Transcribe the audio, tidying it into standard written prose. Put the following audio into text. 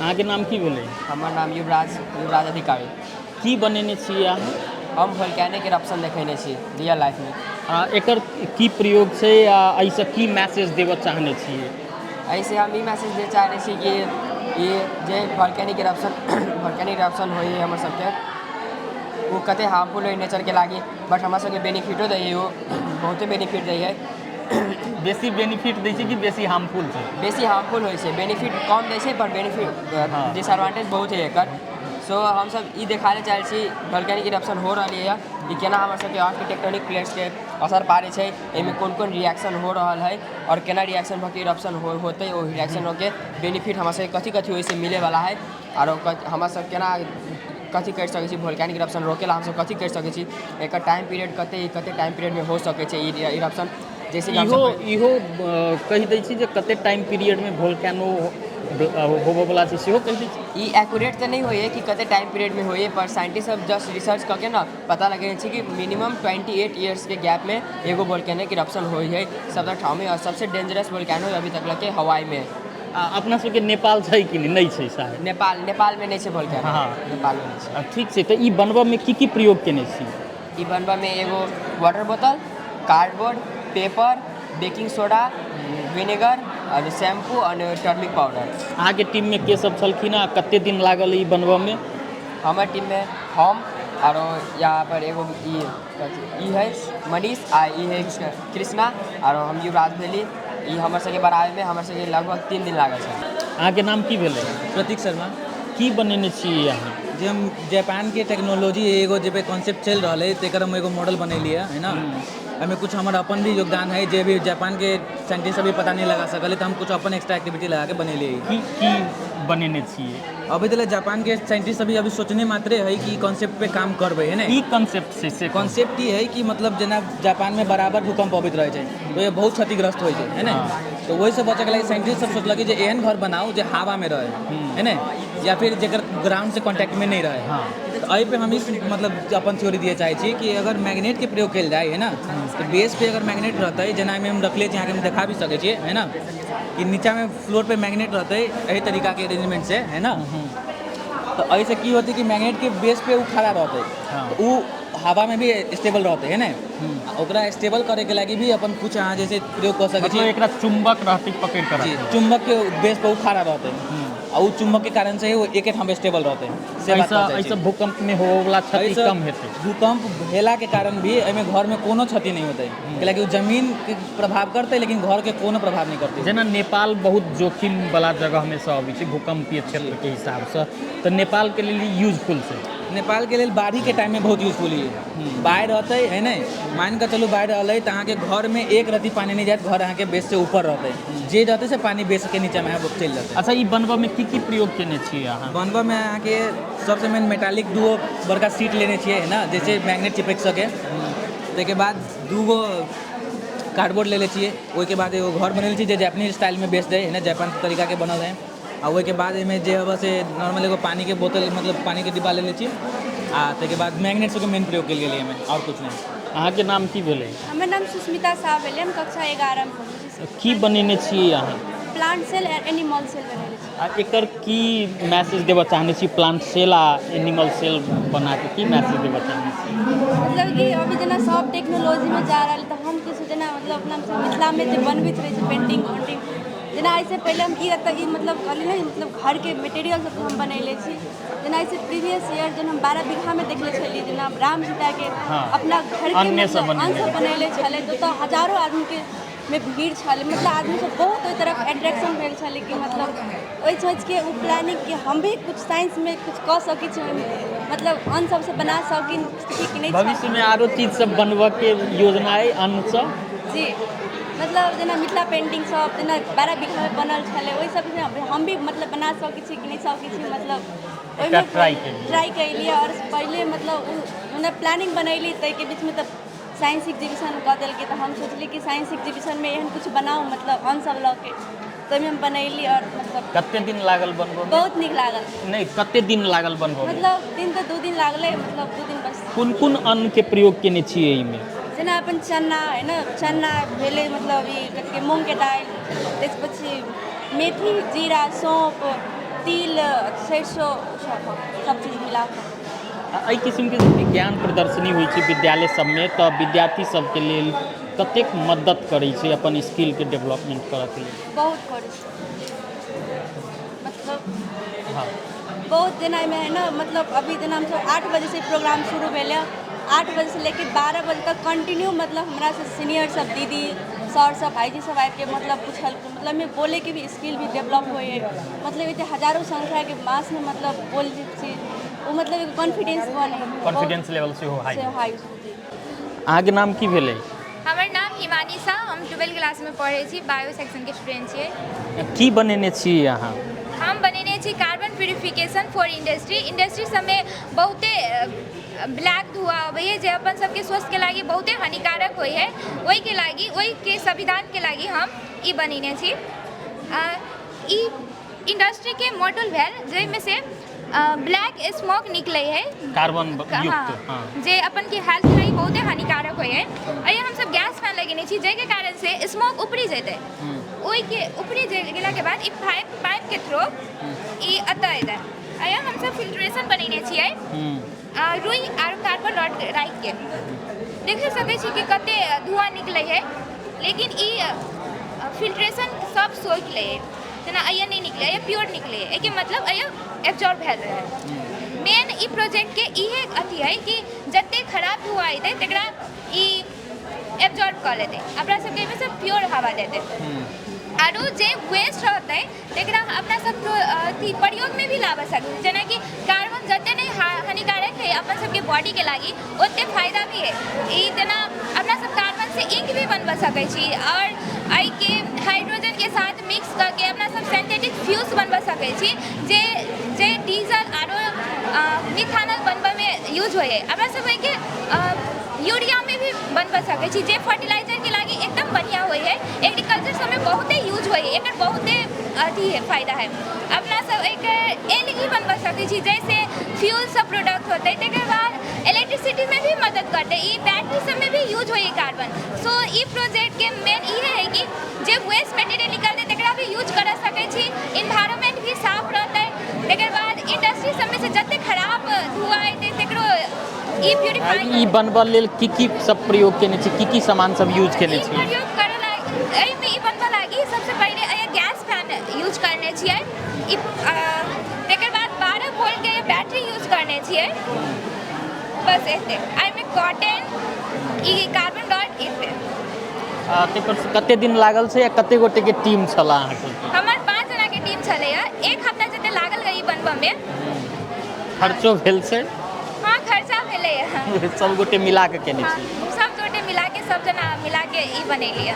अहाँके नाम की भेलै? हमर नाम युवराज युवराज अधिकारी। की बनेने छियै अहाँ? हम वोल्केनिक इरप्शन देखेने छी रियल लाइफमे। एकर की प्रयोग छै आ एहिसँ की मैसेज देबऽ चाहने छियै? एहिसँ हम ई मैसेज दै चाहै छी कि ई जे वोल्केनिक इरप्शन वोल्केनिक इरप्शन होइ है हमर सबके, ओ कते हार्मफुल होइ नेचरके लागि, बट हमरा सबके बेनिफिटो दै है, ओ बहुते बेनिफिट दै है। बेसी बेनिफिट दै छै कि बेसी हार्मफुल छै? बेसी हार्मफुल होइ छै, बेनिफिट कम दै छै, पर बेनिफिट डिसएडवांटेज बहुत है एकर। सो हमसब ई देखाबै चाहै छी वोल्केनिक इरप्शन हो रहलै यऽ कि केना हमर सबके अर्थ टेक्टोनिक प्लेट्सके असर पारै छै, एहिमे कोन कोन रिएक्शन हो रहल है आओर केना रिएक्शन भऽ के इरप्शन होतै, ओ रिएक्शन होके बेनिफिट हमरा सबके कथी कथी ओहिसँ मिलैवला है, आरो हमरा सब केना कथी करि सकै छी, वोल्केनिक इरप्शन रोकै लए हमसब कथी करि सकै छी, एकर टाइम पीरियड कते कते टाइम पीरियडमे हो सकै छै ई इरप्शन, जैसे कि इहो इहो कहि दै छी जे कते टाइम पीरियडमे वोल्केनो होबऽवला छै, सेहो कहि दै छी। ई एक्यूरेट तऽ नहि होइए कि कते टाइम पीरियडमे होइए, पर साइंटिस्ट सब जस्ट रिसर्च कऽ के ने पता लगेने छै कि मिनिमम 28 इयर्सके गैपमे एगो वोल्केनिक इरप्शन होइ है सबटा ठाममे, आओर सबसँ डेंजरस वोल्केनो अभी तक लके हवाईमे। आ अपना सबके नेपाल छै कि नहि? नहि छै शायद। नेपालमे नहि छै वोल्केनो। नेपालमे नहि छै। ठीक छै, तऽ ई बनबऽमे की की प्रयोग केने छी? ई बनबऽमे एगो वाटर बोतल, cardboard, paper, baking soda, vinegar आओर शैम्पू आओर टर्मिक पाउडर। अहाँके टीममे के सब छलखिन आ कते दिन लागल ई बनबऽमे? हमर टीममे हम आरो यहाँ पर एगो ई कथी ई है मनीष आ ई है कृष्णा आरो हम युवराज भेली। ई हमर सबके बनाबैमे हमर सबके लगभग 3 दिन लागल छै। अहाँके नाम की भेलै? प्रतीक शर्मा। की बनेने छियै अहाँ? जे हम जापानके टेक्नोलॉजी एगो जे पे कॉन्सेप्ट चलि रहल है तेकर हम एगो मॉडल बनेलियै है ना। एहिमे कुछ हमर अपन भी योगदान है, जे भी जापानके साइंटिस्ट अभी पता नहीं लगा सकल है, तऽ हम कुछ अपन एक्स्ट्रा एक्टिविटी लगाके बनेलियै। की की बनेने छियै? अभी तक जापानके साइंटिस्ट अभी अभी सोचने मात्रे है कि कॉन्सेप्ट पे काम करबै है ने। की कॉन्सेप्ट छै से? कॉन्सेप्ट ई है कि मतलब जेना जापानमे बराबर भूकंप अबैत रहै छै तऽ ये बहुत क्षतिग्रस्त होइ छै है ने, तऽ ओहिसँ बचैके लागि साइंटिस्ट सब सोचलक जे एहन घर बनाउ जे हवामे रहै है ने, या फिर जेकर ग्राउंडसँ कॉन्टैक्टमे नहि रहै। तऽ एहि पे हम इस मतलब अपन थ्योरी दिअ चाहै छी कि अगर मैग्नेटके प्रयोग कयल जाय है ना, तऽ बेस पे अगर मैग्नेट रहतै, जेना एहिमे हम रखले छी, अहाँके हम देखा भी सकै छियै है ना, कि नीचाँमे फ्लोर पे मैग्नेट रहतै एहि तरीकाके अरेंजमेंट से है ना, तऽ एहिसँ की होतै कि मैग्नेटके बेस पे ओ खड़ा रहतै तऽ ओ हवामे भी स्टेबल रहतै है ने। ओकरा स्टेबल करैके लागि भी अपन कुछ अहाँ जैसे प्रयोग कऽ सकै छी। एकरा चुंबक रहतै पकड़ि कऽ। जी, चुंबकके बेस पर ओ खड़ा रहतै आ ओ चुंबकके कारण से ही ओ एके ठाम स्टेबल रहतै। से बात एहिसँ एहिसँ भूकंपमे होबऽवला क्षति कम हेतै। भूकंप भेलाके कारण भी एहिमे घरमे कोनो क्षति नहि होतै, कैलाकि ओ जमीनके प्रभाव करतै लेकिन घरके कोनो प्रभाव नहि करतै। जेना नेपाल बहुत जोखिमवला जगहमे सँ अबै छै भूकम्पीय क्षेत्रके हिसाबसँ, तऽ नेपालके लेल ई यूजफुल छै? नेपालके लेल बाढ़िके टाइममे बहुत यूजफुल है। बाढ़ि रहतै है ने, मानि कऽ चलू बाढ़ि रहलै तऽ अहाँके घरमे एक रत्ती पानि नहि जायत, घर अहाँके बेससँ ऊपर रहतै, जे रहतै से पानि बेसके नीचाँमे चलि जेतै। अच्छा, ई बनबऽमे की की प्रयोग केने छियै अहाँ? बनबऽमे अहाँके सबसँ मेन मेटालिक दूगो बड़का सीट लेने छियै है ने, जैसे मैग्नेट चिपकि सकै। ताहिके बाद दूगो कार्डबोर्ड लेले छियै। ओहिके बाद एगो घर बनेले छियै जे जापानीज स्टाइलमे बेस्ड है ने, जापान तरीकाके बनल है। आ ओहिके बाद एहिमे जे हबऽ से नॉर्मल एगो पानिके बोतल मतलब पानिके डिब्बा लेले छी आ ताहिके बाद मैग्नेट सबके मेन प्रयोग कयल गेलै एहिमे, आओर किछु नहि। अहाँके नाम की भेलै? हमर नाम सुस्मिता साह भेलै, हम कक्षा 11 मे पढ़ै छी। की बनेने छियै अहाँ? प्लांट सेल आ एनिमल सेल बनेने छी। आ एकर की मैसेज देबऽ चाहने छी? प्लांट सेल आ एनिमल सेल बनाके की मैसेज देबऽ चाहने छी? मतलब कि अभी जेना सब टेक्नोलॉजीमे जा रहल, तऽ हम किछु जेना मतलब अपना मिथिलामे जे बनबैत रहै छै पेन्टिंग उन्टिंग, जेना एहिसँ पहिले हम ई एतऽ ई मतलब कहली ने, मतलब घरके मटेरियल सबसँ हम बनेले छी। जेना एहिसँ प्रीवियस ईयर जेना हम 12 बीघामे देखले छलियै, जेना राम सीताके अपना घरके अन्नेसँ मतलब अन्नसँ बनेले छलै, तऽ ओतऽ हजारो आदमीके मे भीड़ छलै, मतलब आदमी सब बहुत ओहि तरहके अट्रैक्शन भेल छलै कि मतलब ओहि सोचिके ओ प्लानिंग कि हम भी कुछ साइंसमे कुछ कऽ सकै छी, ओहिमे मतलब अन्न सबसँ बना सकी कि नहि। भविष्यमे आरो चीज सब बनबऽके योजना अइ अन्नसँ? जी, मतलब जेना मिथिला पेन्टिंग सब जेना 12 बीघामे बनल छलै, ओहि सब हम भी मतलब बना सकै छी कि नहि सकै छी, मतलब ओहिमे ट्राई केलियै। ट्राई केलियै। आओर पहिले मतलब ओ मतलब प्लानिंग बनैली, ताहिके बीचमे तऽ साइंस एग्जीबिशन कऽ देलकै, तऽ हम सोचली कि साइंस एग्जीबिशनमे एहन किछु बनाउ मतलब अन्न सब लऽ के, तऽ ओहिमे हम बनैली आओर मतलब। कते दिन लागल बनबऽमे? बहुत नीक लागल। नहि, कते दिन लागल बनबऽमे? मतलब दिन तऽ 2 दिन लागलै, मतलब 2 दिन बस। कोन कोन अन्नके प्रयोग केने छियै एहिमे? जेना अपन चना है ने, चना भेलै, मतलब ई कथी मूँगके दालि, त्यसपछि मेथी, जीरा, सौंफ, तिल, सरिसो सब सब चीज मिला कऽ। आ एहि किसिमके जे विज्ञान प्रदर्शनी होइ छै विद्यालय सबमे, तऽ विद्यार्थी सबके लेल कतेक मदद करै छै अपन स्किलके डेवलपमेंट करऽके लेल? बहुत करै छै, मतलब बहुत। जेना एहिमे है ने, मतलब अभी जेना हमसब 8 बजेसँ प्रोग्राम शुरू भेलै, 8 बजेसँ लेके 12 बजे तक कंटिन्यू, मतलब हमरासँ सीनियर सब, दीदी, सर सब, भाईजी सब आबिके मतलब पुछलक। मतलब एहिमे बोलैके भी स्किल भी डेवलप होइ है। मतलब एते हजारो संख्याके मासमे मतलब बोल छी, ओ मतलब एगो कॉन्फिडेंस बनै। कॉन्फिडेंस लेवल सेहो हाई। से हाई, जी। अहाँके नाम की भेलै? हमर नाम हिमानी शाह, हम 12 क्लासमे पढ़ै छी, बायो सेक्शनके स्टूडेंट छियै। की बनेने छी अहाँ? हम बनेने छी carbon purification for industry. Industry सबमे बहुते ब्लैक धुआँ अबैए, जे अपन सबके स्वास्थ्यके लागि बहुते हानिकारक होइ है। ओहिके लागि, ओहिके संविधानके लागि हम ई बनेने छी। ई इंडस्ट्रीके मॉडल भेल, जाहिमे से ब्लैक स्मोक निकलै है। कार्बन युक्त, हाँ। जे अपन के हेल्थ लागि बहुते हानिकारक होइ है। एहि हमसब गैस फैन लगेने छी, जाहिके कारण से स्मोक उपरी जेतै। ओहिके उपरी गेलाके बाद ई पाइपके थ्रू ई एतऽ एतै। एहि हमसब फिल्ट्रेशन बनेने छियै रुइ आर कार्बन रॉड राखिके। देख सकै छी कि कते धुआँ निकलै है, लेकिन ई फिल्ट्रेशन सब सोखि लै है। जेना अइया नहि निकलै, अइया प्योर निकलै है। एहिके मतलब अइया एब्जॉर्ब भेल रहै। मेन ई प्रोजेक्टके इहे अथी है कि जते खराब धुआँ एतै, तकरा ई एब्जॉर्ब कऽ लेतै, अपना सबके एहिमे से प्योर हवा देतै। आरो जे वेस्ट रहतै, तकरा अपना सब अथी प्रयोगमे भी लाबऽ सकै। जेनाकि कार्बन जते नहि हानिकारक है अपन सबके बॉडीके लागि, ओते फायदा भी है। ई जेना अपना सब कार्बन से इंक भी बनबऽ सकै छी और एहिके हाइड्रोजनके साथ मिक्स कऽ के अपना सब सिंथेटिक फ्यूल्स बनबऽ सकै छी, जे जे डीजल आरो मिथानल बनबऽमे यूज होइ है। अपना सब एहिके यूरियामे भी बनबऽ सकै छी, जे फर्टिलाइजरके लागि एकदम बढ़िआँ होइ है। एग्रीकल्चर सबमे बहुते यूज होइ है। एकर बहुते अथी है, फायदा है। अपना सब एकर एलगी बनबऽ सकै छी, जैसे फ्यूल सब प्रोडक्ट होतै। तकर बाद इलेक्ट्रिसिटीमे भी मदद करतै। ई बैटरी सबमे भी यूज होइ है कार्बन। सो ई प्रोजेक्टके मेन इहे है कि जे वेस्ट मटेरियल निकलतै, तकरा भी यूज कर सकै छी, इन्वायरमेंट भी साफ रहतै। तकर बाद इंडस्ट्री सबमे से जते खराब धुआँ एतै, तकरो ई प्यूरिफाई। ई बनबऽ लेल की की सब प्रयोग केने छी? की की सामान सब यूज केने ई छी? प्रयोग करऽ लागि, एहिमे ई बनबऽ लागि सबसे पहिले एहि गैस फैन यूज करने छियै ई। तकर बाद 12 वोल्टके बैटरी यूज करने छियै। बस एते। एहिमे कॉटन, ई कार्बन डॉट, एते। ताहिपर से कते दिन लागल छै आ कते गोटेके टीम छल अहाँके? हमर 5 जनाके टीम छलैए। एक हफ्ता जते लागल ई बनबऽमे। खर्चो भेल छै? हाँ, खर्चा भेलैए। सब गोटे मिला कऽ केने छी? सब गोटे मिलाके, सब जना मिलाके ई बनेलियै।